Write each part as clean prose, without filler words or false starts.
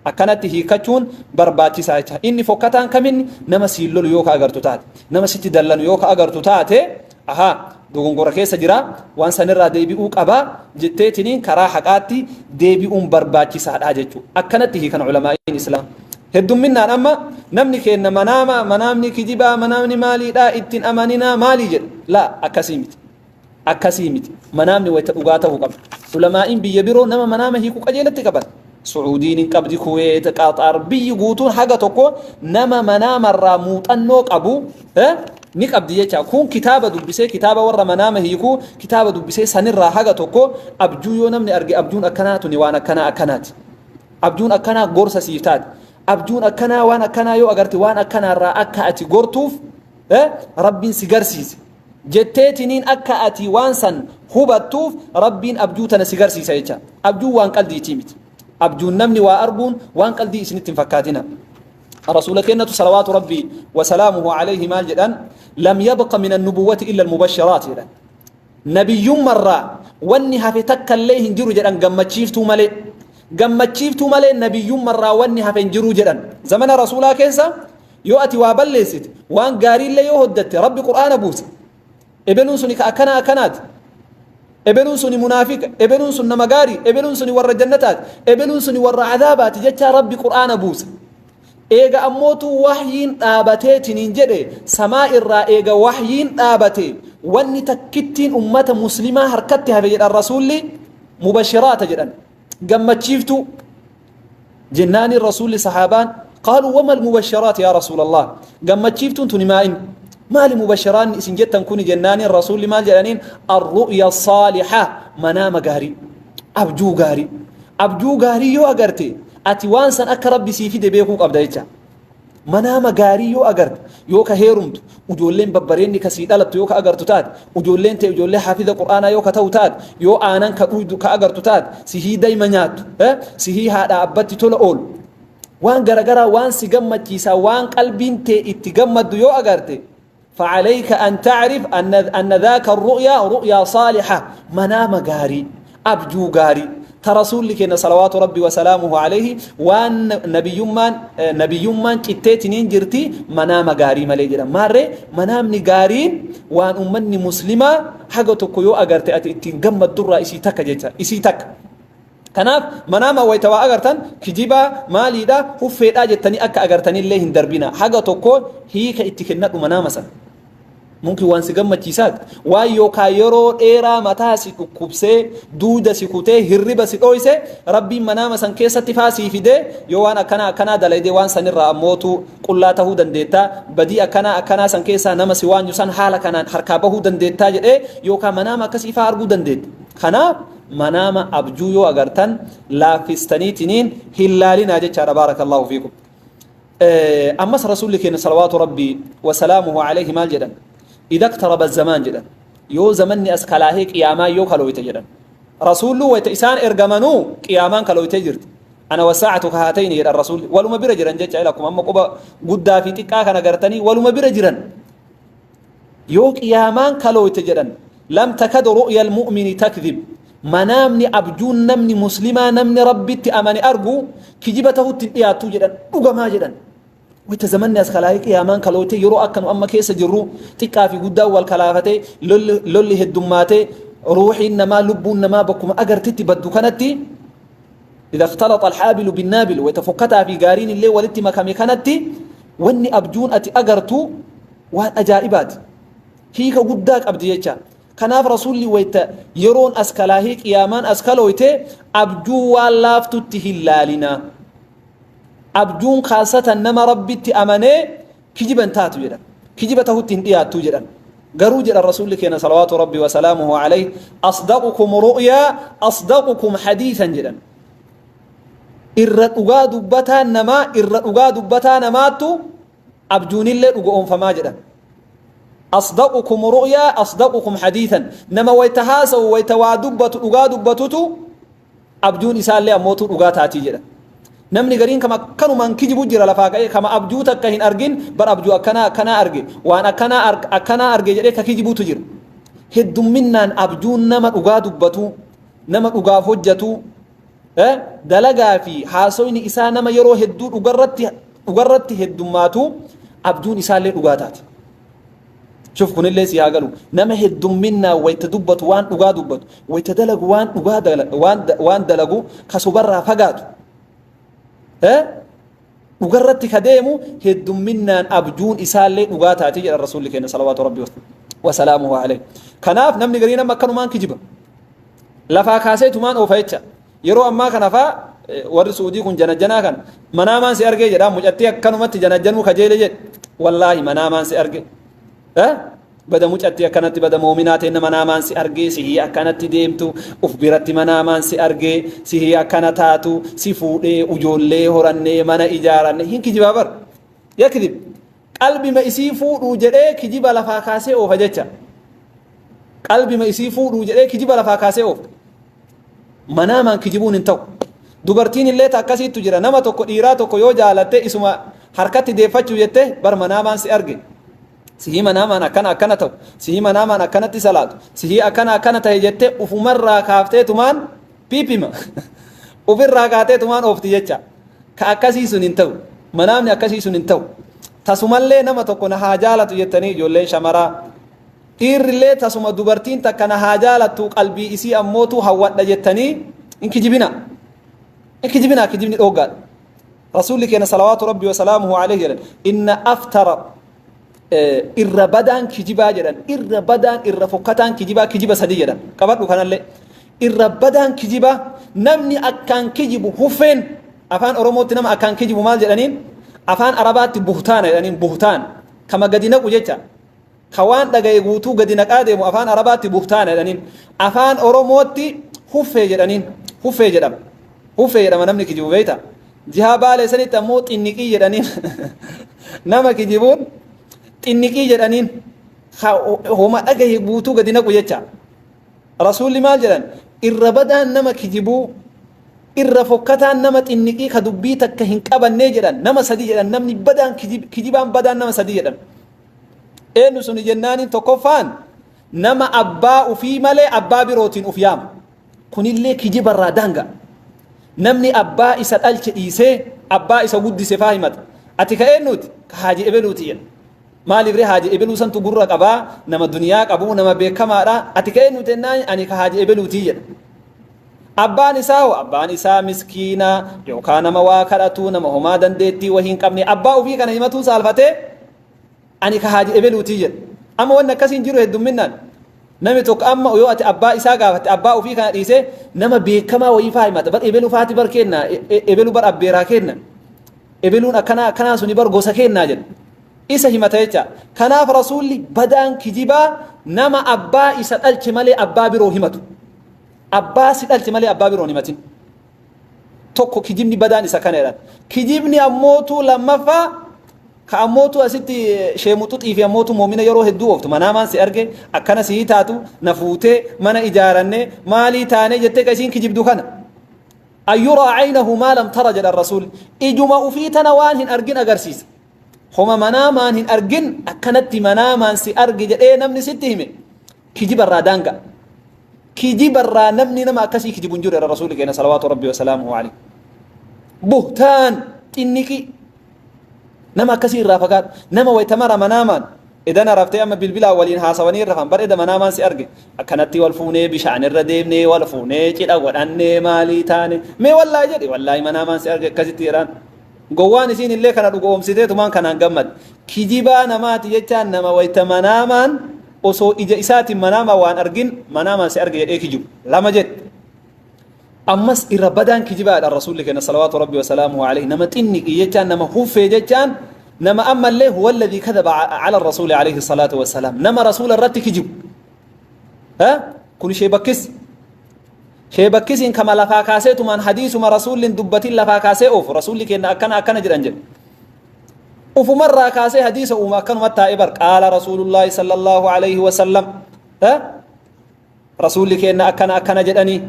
Akkanatti hiikachuun barbaachisaa jecha. Inni fokkataan kaminni nama siin lolu yoo ka agartu taate, nama sitti dallanu yoo ka agartu taate, ahaa, dogongora keessa jira, waan sanirraa deebi'uu qaba jetteetiniin karaa haqaatti deebi'uun barbaachisaadha jechuudha. Akkanatti hiikan ulamaa'iin islaam. Heddumminaan amma namni keenna manaama, manaamni kijibaa, manaamni maaliidhaa, ittiin amaninaa maalii jedha. Laa, akkasii miti. Akkasii miti. Manaamni wayta dhugaa ta'uu qaba. Ulamaa'iin biyya biroo nama manaama hiiku qajeelatti qaban. Su'uudiin hin qabdi, Kuweet, Qaxar, biyyi guutuun haga tokko nama manaamarraa muuxannoo qabu ni qabdi jecha. Kun kitaaba dubbisee, kitaaba warra manaama hiiku kitaaba dubbisee, sanirraa haga tokko abjuu yoo namni arge, abjuun akkanaa tuni waan akkanaa akkanaati. Abjuun akkanaa gorsa siif taati. Abjuun akkanaa waan akkanaa yoo agarte, waan akkanaarraa akka ati gortuuf Rabbiin si garsiise. Jetteetiniin akka ati waan san hubattuuf Rabbiin abjuu tana si garsiisa jecha. Abjuun waan qaldiitii miti. Abjuun namni waa arguun waan qaldii isinitti hin fakkaatina. Rasuula kennatu salawaatu Rabbii wasalaamuhu alayhi maal jedhan? Lam yabqa min annubuwwati illa almubashiraat jedhan. Nabiyyummarraa wanni hafe takka illee hin jiru jedhan, gammachiiftuu malee. Gammachiiftuu malee nabiyyummarraa wanni hafe hin jiru jedhan. Zamana Rasuulaa keessa yoo ati waa balleessite, waan gaariillee yoo hojjatte, Rabbi Qur'aana buuse. Ebeluun suni ka akkanaa akkanaati. Ebeluun suni munaafiqa, ebeluun sun nama gaarii, ebeluun suni warra jannataati, ebeluun suni warra adaabaati jechaa Rabbi Qur'aana buuse. Eega ammootu wahyiin dhaabateetiniin jedhe, samaa irraa eega wahyiin dhaabate, wanni takkittiin ummata muslimaa harkatti hafe jedhan Rasuulli mubashiraata jedhan. Gammachiiftuu. Jennaani Rasuulli sahaabaan, qaaluu wama almubashiraat yaa Rasuulallah, gammachiiftuun tuni maa'in, maali mubashiraanni isin jettan kuni? Jennaani Rasuulli maal jedhaniin? Arru'ya saaliha, manaama gaarii, abjuu gaarii. Abjuu gaarii yoo agarte, ati waan san akka Rabbi sii fide beekuu qabda jecha. Manaama gaarii yoo agarte, yoo ka heerumtu, ujoolleen babbareenni ka sii dhalattu yoo ka agartu taate, ujoolleen ta'e ijoollee hafiza Qur'aanaa yoo ka ta'u taate, yoo aanan ka dhuydu ka agartu taate, sihii dayma nyaattu, sihii haadha abbatti tola oolu, waan garagaraa, waan si gammachiisaa, waan qalbiin tee itti gammaddu yoo agarte, فعليك أن تعرف أن ذاك الرؤيا رؤيا صالحة، منام غاري، أبجو غاري. ترسول كنا صلوات ربي وسلامه عليه وان نبيمان نبيمان كتيتنين جرتي منام غاري مالي جرا ماري. منامني غارين وان أمني مسلمة حاجة تكو أغرتي أتي اتين قمت درا إسي تك جيتا إسي تك. Kanaaf manaama wayita waa agartan kijibaa maaliidha, huffeedhaa jettanii akka agartanillee hin darbina. Haga tokko hiika itti kennadhu manaama sana. Mumkin waan si gammachiisaati. Waan yookaan yeroo dheeraa mataa si dhukkubsee, duuda si kutee, hirriba si dhooyse, Rabbiin manaama san keessatti faa sii fidee, yoo waan akkanaa akkanaa dalayde waan sanirraa ammootu qullaa tahuu dandeetta. Badii akkanaa akkanaa san keessaa nama si waanyu san haala kanaan harkaa bahuu dandeettaa jedhee yookaan manaama akkasii faa arguu dandeetta. Kanaaf manaama abjuu yoo agartan laaffistaniitiniin hin laalinaa jechaadha. Baarakallaahu fiikum. Ammas Rasuulli keenya salawaatu Rabbii wasalaamuhu alayhi maal jedhan? Idha iqtaraba zamaan jedhan, yoo zamanni as kalaahee qiyaamaa yoo kalooyte jedhan. Rasuullu wayta isaan ergamanuu qiyaamaan kalooytee jirti. Ana wasaa'atu kahaatayni jedhan Rasuulli. Waluma bira jiran jecha, ila akkuma amma quba guddaa fi xiqqaa kana gartanii waluma bira jiran. Yoo qiyaamaan kalooyte jedhan, lam takad ru'ya almu'mini takdhib, manaamni abjuun namni muslimaa, namni Rabbitti amane argu kijiba tahutti hin dhiyaattuu jedhan, dhugamaa jedhan. Wayta zamanni as kalaa'ee qiyaamaan kalooyte, yeroo akka nu amma keessa jirru xiqqaa fi guddaan wal kalaafatee, lolli heddummaatee, ruuxiin namaa, lubbuun namaa bakkuma agartitti baddu kanatti, idha ikhtalaxa alhaabilu binnaabil, wayta fokkataa fi gaariin illee walitti makame kanatti, wanni abjuun ati agartu waan ajaa'ibaati. Hiika guddaa qabdi jecha. Kanaaf Rasuulli wayta yeroon as kalaahee qiyaamaan as kalooyte, abjuu waan laaftutti hin laalina. Abjuun kaasatan nama Rabbitti amanee kijiba hin taatu jedhan. Kijiba tahutti hin dhiyaattu jedhan. Garuu jedhan Rasuulli keenya salawaatu Rabbi wasalaamuhu alayhi, asdaqukum ru'yaa asdaqukum hadiisan jedhan. Irra dhugaa dubbataa namaa, irra dhugaa dubbataa namaattu abjuunillee dhugoomfamaa jedhan. Asdaqukum ru'yaa asdaqukum hadiisan. Nama wayta haasa'u, wayta waa dubbatu dhugaa dubbatutu abjuun isaallee ammootu dhugaa taatii jedha. Namni gariin kama akkanumaan kijibu jira, lafaa ka'ee kama abjuu takka hin argin, bar abjuu akkanaa akkanaa arge, waan akkanaa akkanaa arge jedhee ka kijibutu jira. Heddumminnaan abjuun nama dhugaa dubbatu, nama dhugaaf hojjatu, Dalagaa fi haasoyni isaa nama yeroo hedduu dhugarratti dhugarratti heddummaatu abjuun isaallee dhugaa taati. Shuf kunillee si haa galu. Nama heddumminnaan wayta dubbatu waan dhugaa dubbatu, wayta dalagu waan dhugaa waan dalagu ka sobarraa fagaatu. Dhugarratti ka deemu heddumminnaan abjuun isaallee dhugaa taati jedha Rasuulli keenya salawaatu rabbi wasalaamuhu alayhi. Kanaaf namni garii nama akkanumaan kijiba. Lafaa kaasee tumaan oofa jecha. Yeroo ammaa kana faa warri Suudii kun janajjanaa kana manaamaan si argee jedha mucattii akkanumatti janajjanuu kajeele jedhe. Wallaahi manaamaan si arge. Bada mucattii akkanatti bada moominaa teenna manaamaan si argee sihii akkanatti deemtu uf biratti manaamaan si argee sihii akkana taatu si fuudhee ujoollee horannee mana ijaaranne hin kijibaa bar. Yakdib. Qalbima isii fuudhuu jedhee kijiba lafaa kaasee oofa jecha. Qalbima isii fuudhuu jedhee kijiba lafaa kaasee oofa. Manaamaan kijibuun hin ta'u. Dubartiin illee ta akkasiittu jira. Nama tokko dhiiraa tokko yoo jaalatte isuma harkatti deeffachuu jette bar manaamaan si arge. Sihii manaamaan akkana akkana ta'u. Sihii manaamaan akkanatti salaatu. Sihii akkana akkana ta'e jette ufumarraa kaaftee tumaan piipima. Ufirraa kaatee tumaan oofti jecha. Ka akkasii sun hin ta'u. Manaamni akkasii sun hin ta'u. Tasumallee nama tokko na haa jaalatu jettanii ijoolleen shamaraa. Dhiirrillee tasuma dubartiin takka na haa jaalattu qalbii isii ammootu hawwadha jettanii hin kijibina. Hin kijibinaa kijibni dhooggaadha. Rasuulli keenya salawaatu rabbi wa salaamuhu alayhi jedhan inna aftara irra badaan kijibaa jedhan irra badaan irra fokkataan kijibaa kijiba sadi jedhan qabadhu kanallee irra badaan kijibaa namni akkaan kijibu huffeen afaan oromootti nama akkaan kijibu maal jedhaniin afaan arabaatti buhtaana jedhaniin buhtaan kama gadi naqu jecha ka waan dhagaye guutuu gadi naqaa deemu afaan arabaatti buhtaana jedhaniin afaan oromootti huffee jedhaniin huffee jedhama huffee jedhama namni kijibu beekta jihaa baalee sanitti ammoo xinniqii jedhaniin nama kijibuun xinniqii jedhaniin homa dhagaye guutuu gadi naqu jecha rasuulli maal jedhan irra badaan nama kijibuu irra fokkataan nama xinniqii ka dubbii takka hin qabannee jedhan nama sadi jedhan namni badaan kijibaan badaan nama sadi jedhan Eenyu suni jennaaniin tokkoffaan nama abbaa ufii malee abbaa birootiin uf yaama. Kunillee kijibarraa daanga. Namni abbaa isa dhalche dhiisee abbaa isa guddise faa himata. Ati ka eenyuuti? Ka haaji ebeluuti jedha. Maaliif ree haaji ebeluu santu gurra qabaa, nama duniyaa qabu, nama beekamaadha. Ati ka eenyuuti jennaan ani ka haaji ebeluuti jedha. Abbaan isaa hoo? Abbaan isaa miskiina yookaan nama waa kadhatu, nama homaa dandeettii wahii hin qabne. Abbaa ufii kana himatuu saalfatee ani ka haaji ebeluutii jedha. Amma wanni akkasii hin jiru heddumminaan. Namni tokko amma yoo ati abbaa isaa gaafatte abbaa ofii kana dhiisee nama beekamaa wayii faa himata. Bar ebelu faati bar kenna, ebelu bar abbeeraa kenna. Ebeluun akkanaa akkanaa suni bar gosa kennaa jedha. Isa himata jecha. Kanaaf rasuulli badaan kijibaa nama abbaa isa dhalche malee abbaa biroo himatu. Abbaa si dhalche malee abbaa biroo hin himatin. Tokko kijibni badaan isa kana jedhan. Kijibni ammootuu lammaffaa ka ammootuu asitti sheemuxuxii fi ammootuu moomina yeroo hedduu ooftu manaamaan si arge akkana sii taatu na fuutee mana ijaaranne maalii taane jettee ka isiin kijibdu kana. Ayyuraa aynahu maa lam tara jedhan rasuulli. Ijuma ufii tana waan hin argin agarsiisa. Homa manaamaan hin argin akkanatti manaamaan si arge jedhee namni sitti hime kijibarraa daanga'a. Kijibarraa namni nama akkasii kijibu hin jiru jedha rasuulli keenya salawaatu rabbi wasalaamuhu alayhi. Buhtaan xinniqii nama akkasii irraa fagaadhu. Nama wayita mara manaamaan edana raftee amma bilbilaa waliin haasawanii rafan bar eda manaamaan si arge akkanatti wal fuunee bishaan irra deemnee wal fuunee cidha godhannee maalii taane mee wallaahi jedhe wallaahi manaamaan si arge akkasitti jedhaan. Gowwaan isiin illee kana dhugoomsitee tumaan kanaan gammad. Kijibaa namaati jechaan nama wayita manaamaan osoo ija isaatiin manaamaa waan argin manaamaan si arge jedhee kijibu. Lama jette. Ammas irra badaan kijibaadha rasuulli keenya salawaatu rabbi wasalaamuhu alayhi nama xinniqi jechaan nama huffee jechaan nama ammallee huwa alladhii kadhaba ala rasuuli alayhi salaatu wasalaam nama rasuula irratti kijibu. Kun ishee bakkis. Sheebakkisiin kama lafaa kaasee tumaan hadiisuma rasuulli hin dubbatin lafaa kaasee oofu rasuulli keenya akkana akkana jedhan jedhu. Ufumarraa kaasee hadiisa uuma akkanuma taa'ee bar qaala rasuulullaahi sallallahu alayhi wasallam rasuulli keenya akkana akkana jedhanii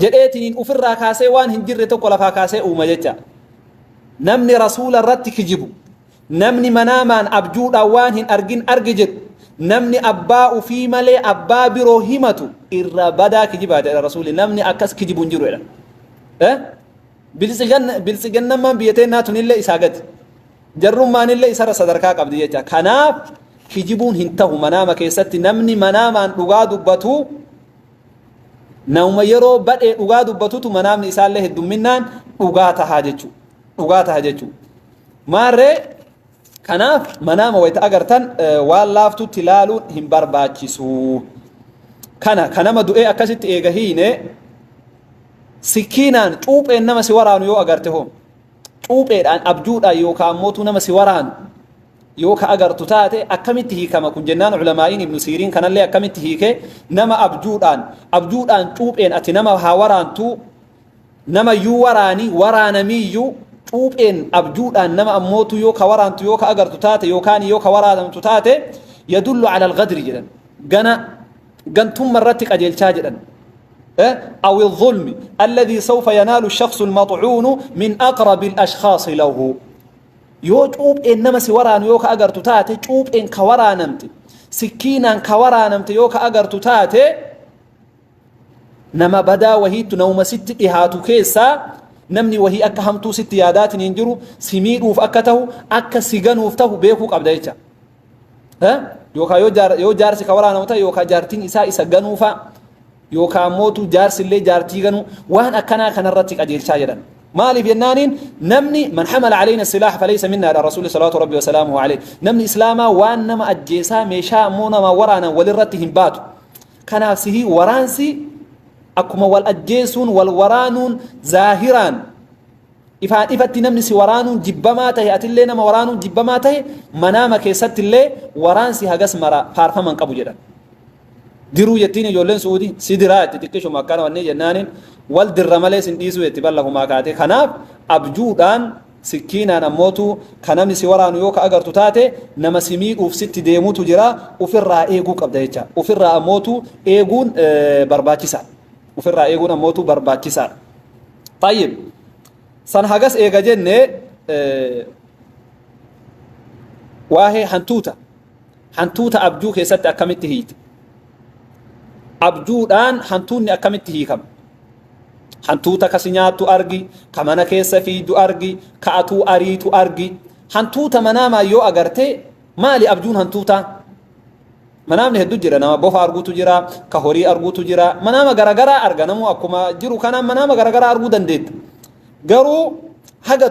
jedheetiniin ufirraa kaasee waan hin jirre tokko lafaa kaasee uuma jecha. Namni rasuula irratti kijibu Namni manaamaan abjuudhaan waan hin argin arge jedhu, namni abbaa ufii malee abbaa biroo himatu irra badaa kijibaati jedha Rasuulli. Namni akkas kijibu hin jiru jedha. Eh? Biltsiginnammaan biyya teennaa tunillee isaa gadi. Jarrummaanillee isarra sadarkaa qabdi jecha. Kanaaf kijibuun hin tahu manaama keessatti. Namni manaamaan dhugaa dubbatu nama yeroo badhee dhugaa dubbatutu manaamni isaallee heddumminnaan dhugaa tahaa jechuudha. Dhugaa taha jechuudha. Maarree kanaaf manaama wayita agartan waan laaftutti ilaaluun hin barbaachisu. Kana ka nama du'ee akkasitti eega hiine, sikkiinaan cuupheen nama si waraanu yoo agarte hoo, cuupheedhaan abjuudhaan yookaan mootuu nama si waraanu yoo ka agartu taate akkamitti hiikama kun jennaan, ulamaa'iin Ibnu Siiriin kanallee akkamitti hiike? Nama abjuudhaan cuupheen ati nama haa waraantu, nama iyyuu waraani waraanamiiyyuu, cuupheen abjuudhaan nama ammootu yoo ka waraantu yoo ka agartu taate yookaan yoo ka waraanamtu taate, yadullu ala algadri jedhan, gana gantumma irratti qajeelchaa jedhan. أو الظلم الذي سوف ينال الشخص المطعون من أقرب الأشخاص له. Yoo cuupheen nama si waraanu yoo ka agartu taate, cuupheen ka waraanamte, sikkiinaan ka waraanamte yoo ka agartu taate, nama badaa wahiittu namuma sitti dhihaatu keessaa namni wahii akka hamtuu sitti yaadaatiin hin jiru, si miidhuuf akka tahu, akka si ganuuf tahu beekuu qabda jecha. Yookaan yoo jaarsi ka waraanamu ta'e, yookaan jaartiin isaa isa ganuufa, yookaan mootu jaarsi illee jaartii ganuu, waan akkanaa kanarratti qajeelchaa jedhan. Maaliif jennaaniin, namni man hamala alayna silaah falaysa minna dha Rasuulli salawaatu rabbi wasalaamuhu alayhi. Namni islaamaa waan nama ajjeesaa meeshaa ammoo nama waraanan walirratti hin baatu. Kanaaf sihii waraansi akkuma wal ajjeesuun wal waraanuun zaahiraan ifaan ifatti namni si waraanuun jibbamaa tahe, atillee nama waraanuun jibbamaa tahe, manaama keessatti illee waraansi hagas mara faarfaman qabu jedhan. Diruu jettiin ijoolleen Su'uudii si diraa itti xiqqishuma akkana wanni jennaaniin wal dirra malee sin dhiisuu jetti ballahumaa kaate. Kanaaf abjuudhaan sikkiinaan ammootu ka namni si waraanu yoo ka agartu taate, nama si miidhuuf sitti deemutu jira, ofirraa eeguu qabda jecha. Ofirraa ammootu eeguun barbaachisaadha. Ofirraa eeguun ammootu barbaachisaadha. Tayyib. San hagas eega jenne, waa'ee hantuuta. Hantuuta abjuu keessatti akkamitti hiita? Abjuudhaan hantuunni akkamitti hiikama? Hantuuta ka si nyaattu argi, ka mana keessa fiigdu argi, ka atuu ariitu argi. Hantuuta manaamaa yoo agarte maali abjuun hantuutaa? Manaamni hedduu jira, nama bofa arguutu jira, ka horii arguutu jira, manaama garagaraa arga. Namuu akkuma jiru kanaan manaama garagaraa arguu dandeetta. Garuu haga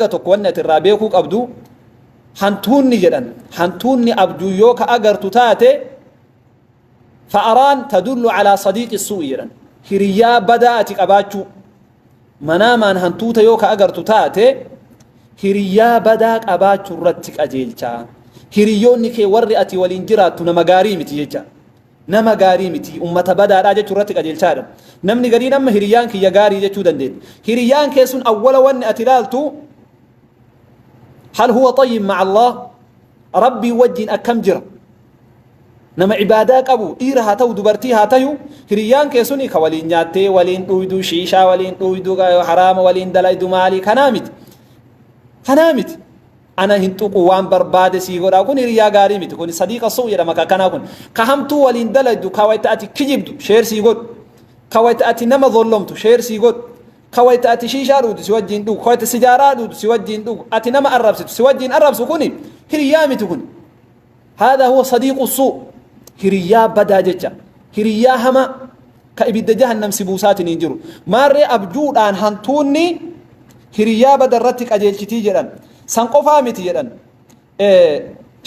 tokko wanni ati irraa beekuu qabdu, hantuunni jedhan, hantuunni abjuu yoo ka agartu taate, fa'araan tadullu alaa sadiiqi suu'i jedhan, hiriyyaa badaa ati qabaachuu. Manaamaan hantuuta yoo ka agartu taate hiriyyaa badaa qabaachuu irratti qajeelchaa. Hiriyyoonni kee warri ati waliin jiraattu nama gaarii miti jecha, nama gaarii miti, ummata badaadhaa jechuu irratti qajeelchaadha. Namni gariin amma hiriyyaan kiyya gaarii jechuu dandeetta. Hiriyyaan kee sun awwala wanni ati ilaaltu, hal huwa tayyib ma'a Allah, rabbii wajjin akkam jira, nama ibaadaa qabu, dhiira haa ta'u, dubartii haa ta'u, hiriyyaan kee suni ka waliin nyaattee waliin dhuydu, shiishaa waliin dhuydu, haraama waliin dalaydu, maalii kanaa miti, kanaa miti, ana hin tuqu, waan barbaade sii godhaa, kun hiriyaa gaarii miti. Kun sadiiqa suu jedhama. Ka kanaa kun ka hamtuu waliin dalaydu, ka wayta ati kijibdu share sii godhu, ka wayta ati nama zollomtu share sii godhu, ka wayta ati shiishaa dhuudu si wajjiin dhugu, ka wayta sijaaraa dhuudu si wajjiin dhugu, ati nama arrabsitu si wajjiin arrabsu, kuni hiriyaa miti. Kun هذا هو صديق السوء, hiriyaa badaa jecha, hiriyaa hama ka ibidda jahannam si buusaatiin hin jiru. Maarree abjuudhaan hantuunni hiriyaa bada irratti qajeelchitii jedhan. San qofaa miti jedhan,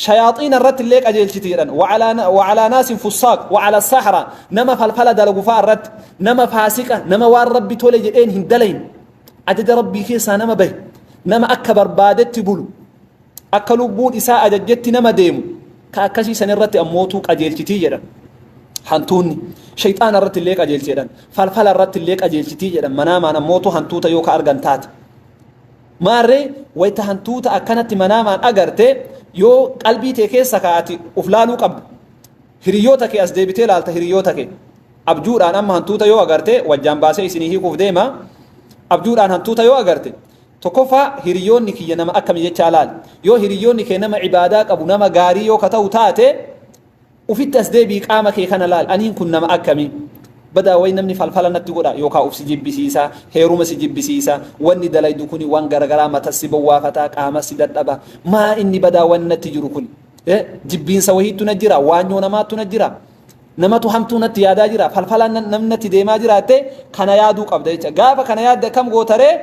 shayaaxiina irratti illee qajeelchiti jedhan. وعلى ناس فساق وعلى السحرة, nama falfala dalagu fa'a irratti, nama faasiqa, nama waan rabbi tole jedheen hin dalayin, ajaja rabbii keessaa nama bahe, nama akka barbaadetti bulu, akka lubbuun isaa ajajjetti nama deemu, ka akkasii san irratti ammootuu qajeelchitii jedhan. Hantuunni shayxaana irratti illee qajeelchi jedhan, falfala irratti illee qajeelchitii jedhan manaamaan ammootuu hantuuta yoo ka argan taate. Maarree wayta hantuuta akkanatti manaamaan agarte, yoo qalbii tee keessa kaa'ati uf laaluu qabda. Hiriyoota kee as deebitee laalta. Hiriyoota kee abjuudhaan amma hantuuta yoo agarte, wajjaan baasee isinii hiikuuf deema. Abjuudhaan hantuuta yoo agarte, Tokkoffaa, hiriyoonni kiyya nama akkami jechaa laali. Yoo hiriyoonni kee nama ibaadaa qabu, nama gaarii yoo ka ta'u taate, ufitti as deebi'i, qaama kee kana laali. Aniin kun nama akkamii? Badaa wayi namni falfala natti godha yookaan uf si jibbisiisa, heeruma si jibbisiisa, wanni dalaydu kuni waan garagaraa, mata si bowwaafataa, qaama si dadhaba. Maa inni badaa wanni natti jiru kuni? Jibbiinsa wahiittu na jira, waanyoo namaattu na jira. Namatu hamtuu natti yaadaa jira, falfalaan namni natti deemaa jiraatte, kana yaaduu qabda jecha. Gaafa kana yaadde akkam gootaree?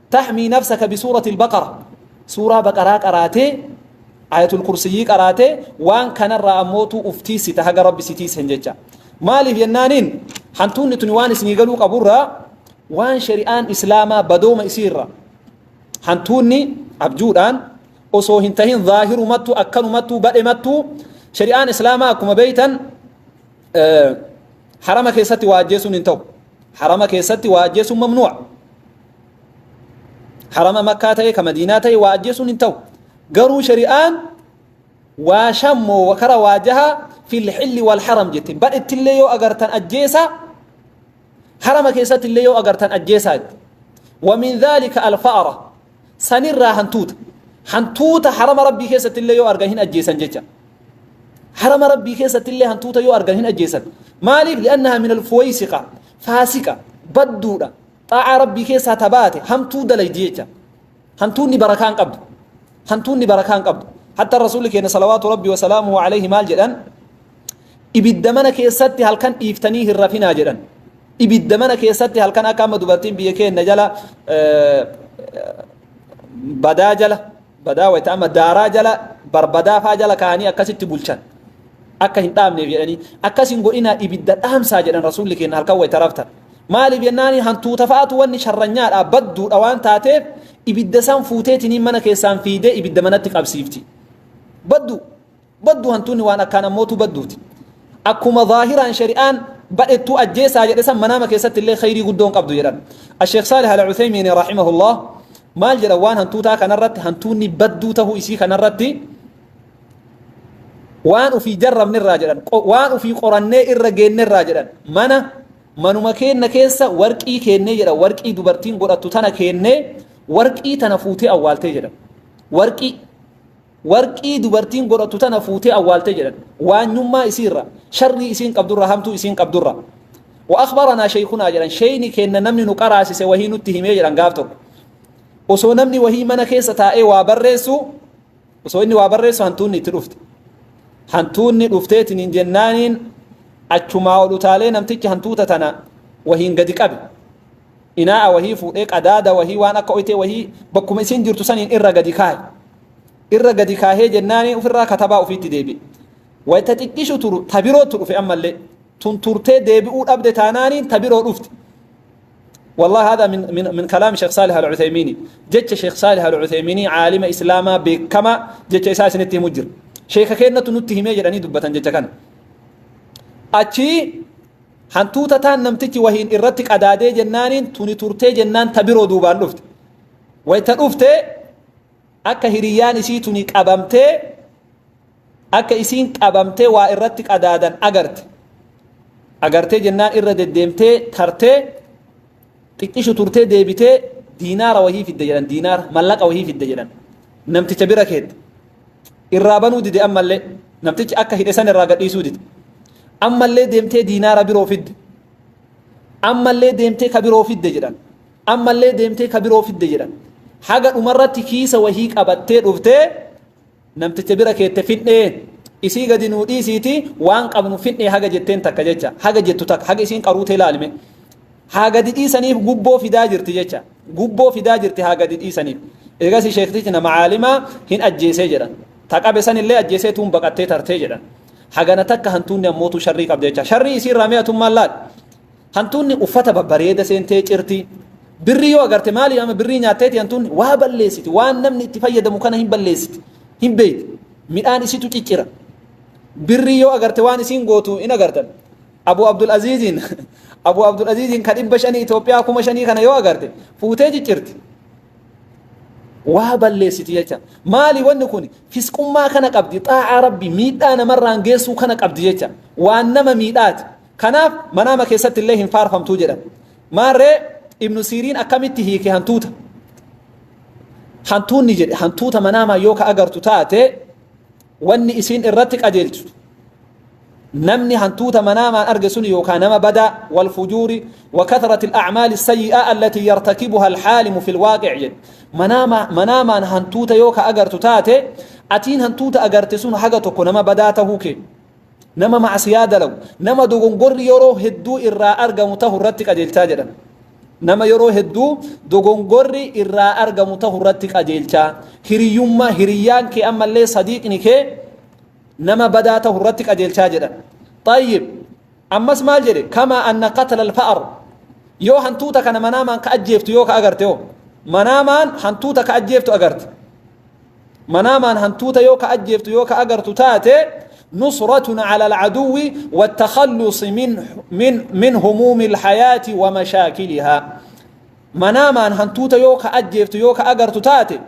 Taxmii nafsaka bisuurati albaqara. Suuraa Baqaraa qaraatee, Ayatul Kursiyyii qaraatee, waan kanarraa ammootu uf tiisita haga Rabbi si tiisen jecha. Maaliif jennaaniin, hantuunni tuni waan isinii galuu qaburraa, waan shari'aan Islaamaa badooma isiirra, hantuunni abjuudhaan osoo hin tahin zaahirumattu, akkanumattu, badhemattu, shari'aan Islaamaa akkuma beeytan harama keessatti waa ajjeesuun hin ta'u. Harama keessatti waa ajjeesuun mamnu'a. Harama Makkaa ta'e, ka Madiinaa ta'e, waa ajjeesuun hin ta'u. Garuu shari'aan waa shammoo kara waa jaha fil hilli wal haram jette. Badhettillee yoo agartan ajjeesa, harama keessatti illee yoo agartan ajjeesaa jette. Wa min dhaalika alfa'ara, sanirraa hantuuta. Hantuuta harama Rabbii keessatti illee yoo argan hin ajjeesan jecha. Harama Rabbii keessatti illee hantuuta yoo argan hin ajjeesan. Maaliif? Li'annaha min alfuwaysiqa, faasiqa, badduudha. Xaa'aa Rabbii keessaa tabaate, hamtuu dalaydi jecha. Hantuunni barakaa hin qabdu. Hantuunni barakaa hin qabdu. Hatta Rasuulli keenya salawaatu Rabbii wasalaamuhu alayhi maal jedhan? Ibidda mana keessatti halkan dhiiftanii hin rafinaa jedhan. Ibidda mana keessatti halkan, akka amma dubartiin biyya keenya jala badaa jala, badaa wayita amma daaraa jala, barbadaa faa jala kaa'anii akkasitti bulchan. Akka hin dhaamneef jedhanii akkas hin godhinaa, ibidda dhaamsaa jedhan Rasuulli keenya halkan wayita raftan. Maaliif jennaani, hantuuta fa'aatu wanni sharranyaadha, badduudha waan taateef, ibidda san fuuteetiniin mana keessaan fiidee ibidda manatti qabsiifti. Baddu baddu hantuunni waan akkaan ammootu badduuti. Akkuma zaahiraan shari'aan badhettuu ajjeesaa jedhe san, manaama keessatti illee khayrii guddoon qabdu jedhan. Asheekh Saalih Al-Uthaymiin rahimahullah maal jedhan waan hantuutaa kanarratti? Hantuunni badduu tahuu isii kanarratti waan ufii jarrabnerraa jedhan, waan ufii qorannee irra geennerraa jedhan, mana manuma keenna keessa warqii keennee jedhan, warqii dubartiin godhattu tana keennee, warqii tana fuutee awwaaltee jedhan. Warqii dubartiin godhattu tana fuutee awwaaltee jedhan. Waanyummaa isiirra, sharrii isiin qabdurra, hamtuu isiin qabdurra. Wa akhbaranaa sheekunaa jedhan, sheeyni keenna namni nu qaraasise wahii nutti himee jedhan. Gaaf tokko osoo namni wahii mana keessa taa'ee waa barreessu, osoo inni waa barreessu, hantuunni itti dhufte. Hantuunni dhufteetiin hin jennaaniin, achumaa ol utaalee namtichi hantuuta tana wahiin gadi qabe. Inaa'a wahii fuudhee, qadaada wahii, waan akka oytee wahii, bakkuma isiin jirtu saniin irra gadi kaahe. Irra gadi kaahee jennaanii ofirraa katabaa ofiitti deebi'e. Wayita xiqqishu turu tabirootti dhufe ammallee. Tun turtee deebi'uu dhabde taanaaniin tabiroo dhufte. والله هذا من كلام شيخ صالح العثيميني، جتش شيخ صالح العثيميني، عالم إسلاما بكما جتش إساس نتي مجر، شيخ كينة نتي همي جراني دبتن جتش كان أتشي. Hantuuta taan namtichi wahiin irratti qadaadee jennaaniin, tuni turtee jennaan tabiroo duubaan dhufte. Wayta dhufte akka hiriyyaan isii tuni qabamtee, akka isiin qabamtee waa irratti qadaadan agarte. Agartee jennaan irra deddeemtee tartee, xiqqishu turtee deebitee diinaara wahii fidde jedhan, diinaara mallaqa wahii fidde jedhan. Namticha bira keette. Irraa banuu dide ammallee, namtichi akka hidhe san irraa gadhiisuu dide. Ammallee deemtee diinaara biroo fidde. Ammallee deemtee ka biroo fidde jedhan. Ammallee deemtee ka biroo fidde jedhan. Haga dhumarratti kiisa wahii qabattee dhuftee namticha bira keette. Fidhee isii gadi nuu dhiisiiti, waan qabnu fidhee haga jetteen takka jecha, haga jettu takka, haga isiin qaruutee ilaalime haa gadi dhiisaniif gubboo fidaa jirti jecha, gubboo fidaa jirti haa gadi dhiisaniif. Eegas sheektichi nama caalimaa hin ajjeesee jedhan. Taqabe san illee ajjeesee, tuun baqattee tartee jedhan. Hagana takka hantuunni ammootu sharrii qabdi jecha. Sharrii isii irraa mi'atummaan laal. Hantuunni uffata babbareeda seentee cirti. Birrii yoo agarte, maali amma birrii nyaatteeti, hantuunni waa balleessiti. Waan namni itti fayyadamu kana hin balleessiti. Hin beekti. Midhaan isitu ciccira. Birrii yoo agarte waan isiin gootu hin agartan. Abu Abdul Aziziin ka 500 Itoophiyaa 5,000 kana yoo agarte fuutee ciccirti. Waa balleessiti jecha. Maali wanni kun? Fisqummaa kana qabdi. Xaa'aa Rabbi miidhaa namarraan geessuu kana qabdi jecha. Waan nama miidhaati. Kanaaf manaama keessatti illee hin faarfamtuu jedhan. Maarree, Ibnu Siiriin akkamitti hiike hantuuta? Hantuunni jedhe hantuuta manaamaan yoo ka agartu taate, wanni isiin irratti qajeelchu, namni hantuuta manaamaan arge sun yookaan nama badaa, walfujuuri wa kathrati al-a'maali as-sayyi'a allati yartakibuha al-haalimu fil waaqi' jedhe. Manaamaan hantuuta yoo ka agartu taate, atiin hantuuta agarte sun haga tokko nama badaa tahuu kee, nama macsiyaa dalagu, nama dogongorri yeroo hedduu irraa argamu tahu irratti qajeelchaa jedhan. Nama yeroo hedduu dogongorri irraa argamu tahu irratti qajeelchaa. Hiriyyummaa, hiriyyaan kee ammallee sadiiqni kee nama badaa tahu irratti qajeelchaa jedhan. Xayyib, ammas maal jedhe? Kamaa anna qatla alfa'ar, yoo hantuuta kana manaamaan ka ajjeeftu yoo ka agarte, hoo manaamaan hantuuta ka ajjeeftu agarte, manaamaan hantuuta yoo ka ajjeeftu yoo ka agartu taate, nusratun ala alcaduwwi wattakhallusi min humuumi alhayaati wa mashaakilihaa. Manaamaan hantuuta yoo ka ajjeeftu yoo ka agartu taate,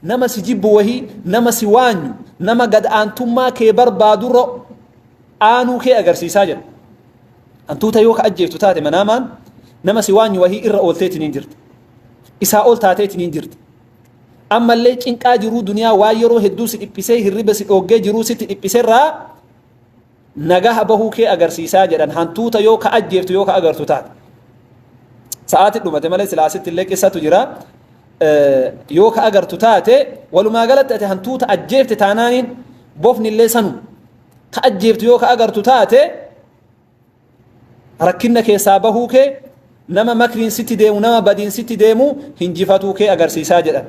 nama si jibbu wahii, nama si waanyu, nama gad aantummaa kee barbaadurra aanuu kee agarsiisaa jedha. Hantuuta yoo ka ajjeeftu taate manaamaan, nama si waanyu wahii irra oolteetiniin jirta, isaa ol taateetiniin jirta. Ammallee cinqaa jiruu duniyaa, waan yeroo hedduu si dhiphisee hirriba si dhooggee jiruu sitti dhiphiserraa nagaha bahuu kee agarsiisaa jedhan, hantuuta yoo ka ajjeeftu yoo ka agartu taate. Sa'aati dhumate malee silaa asitti illee qissatu jira. Yoo ka agartu taate, walumaa galatti ati hantuuta ajjeefte taanaaniin, bofni illee sanu ka ajjeeftu yoo ka agartu taate, rakkinna keessaa bahuu kee, nama makriin sitti deemu, nama badiin sitti deemu hinjifatuu kee agarsiisaa jedhan.